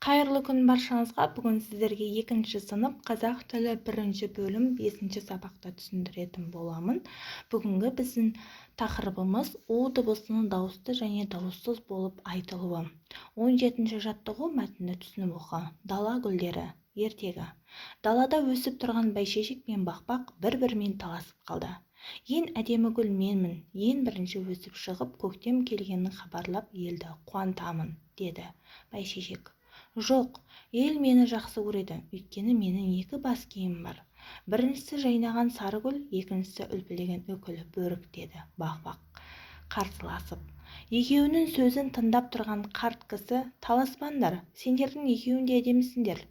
Қайырлы күн баршаңызға. Бүгін сіздерге екінші сынып қазақ тілі бірінші бөлім 5 сабақта түсіндіретін боламын. Бүгінгі біздің тақырыбымыз у дыбысының дауысты және дауыссыз болып айтылуы. 17 жаттығу мәтінді түсініп оқы. Дала гүлдері ертегі. Далада өсіп тұрған бәйшешек пен бақбақ бір-бірімен таласып қалды. Ең әдемі гүл менмін, ең бірінші өсіп шығып, көктем келгенін хабарлап елді қуантамын, деді бәйшешек. Жоқ, ел мені жақсы көреді, өйткені менің екі бас киімім бар. Біріншісі жайнаған сары гүл, екіншісі үлпілеген үкілі бөрік, деді бақбақ қарсыласып. Екеуінің сөзін тыңдап тұрған қарт кісі, таласпаңдар, сендердің екеуің де әдемісіңдер,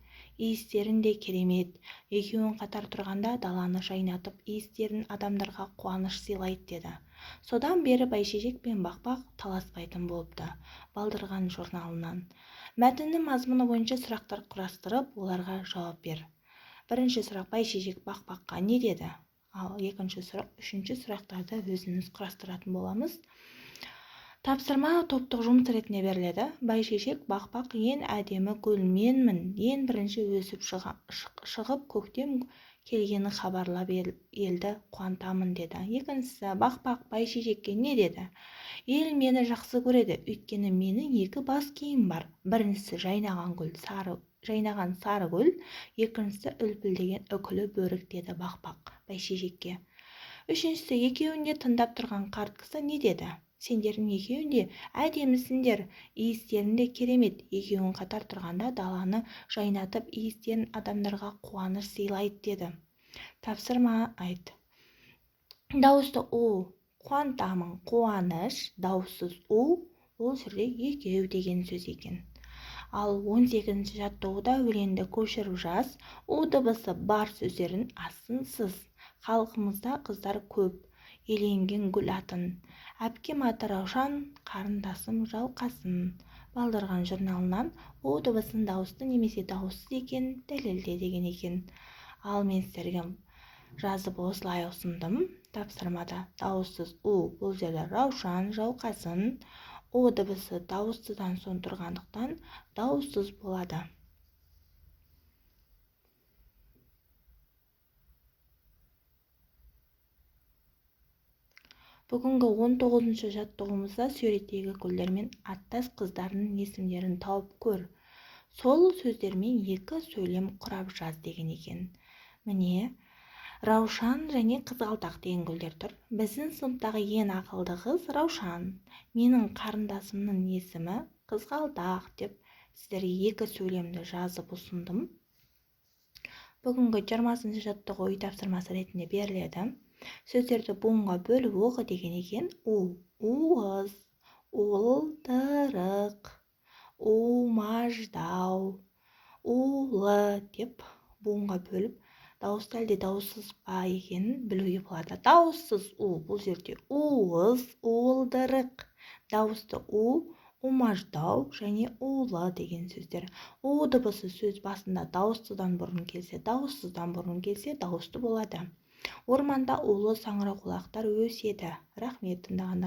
иістерің де керемет. Екеуің қатар тұрғанда даланы жайнатып, иістерің адамдарға қуаныш сыйлайды, деді. Содан бері бәйшешек пен бақбақ таласпайтын болыпты. Балдырған журналынан. Мәтіннің мазмұны бойынша сұрақтар құрастырып, оларға жауап бер. Бірінші сұрақ: бәйшешек бақбаққа не деді? Ал екінші сұрақ, үшінші сұрақтарды өзіміз құрастыратын боламыз. Тапсырма топтық жұмыс ретінде беріледі. Бәйшешек, бақбақ ең әдемі гүл менмін, ең бірінші өсіп шығып, көктем келгенін хабарлап елді қуантамын, деді. Екіншісі, бақбақ бәйшешекке не деді? Ел мені жақсы көреді, өйткені менің екі бас киімім бар. Біріншісі жайнаған гүл, сары, жайнаған сары гүл, екіншісі үлпілдеген үкілі бөрік, деді бақбақ бәйшешекке. Үшіншісі, екеуін де тыңдап тұрған қарт кісі не деді? Сендердің екеуің де әдемісіңдер, иістерің де керемет. Екеуің қатар тұрғанда даланы жайнатып, иістерің адамдарға қуаныш сыйлайды, деді. Тапсырма айт. Дауысты у қуантамын, қуаныш, дауыссыз у ол жерде екеу деген сөз екен. Ал 18 жаттығуда өлеңді көшіріп жаз, у дыбысы бар сөздерін астын сыз. Халқымызда қыздар көп еленген гүл атын. Әпкем аты Раушан, қарындасым Жалқасын. Балдырған журналынан у дыбысын дауысты немесе дауыссыз екенін дәлелде деген екен. Ал мен сіздерге жазып осылай ұсындым. Тапсырмада дауыссыз у бұл жерде Раушан, Жалқасын. У дыбысы дауыссыздан соң тұрғандықтан дауыссыз болады. Бүгінгі 19 жаттығуымызда суреттегі гүлдер мен аттас қыздардың есімдерін тауып көр. Сол сөздермен екі сөйлем құрап жаз деген екен. Міне, Раушан және қызғалдақ деген гүлдер тұр. Біздің сыныптағы ең ақылды қыз Раушан. Менің қарындасымның есімі Қызғалдақ деп сіздерге екі сөйлемді жазып ұсындым. Бүгінгі 20 жаттығу үй тапсырмасы ретінде беріледі. Сөздерді буынға бөліп оқы деген екен. У, уыз, уылдырық, умаждау, улы деп буынға бөліп дауысты әлде дауыссыз ба екенін білуге болады. Дауыссыз у бұл жерде уыз, уылдырық, дауысты у, умаждау және улы деген сөздер. У дыбысы сөз басында дауыссыздан бұрын келсе, дауыссыздан бұрын келсе дауысты болады. Орманда улы саңырауқұлақтар өседі. Рахмет тыңдағандарыңызға.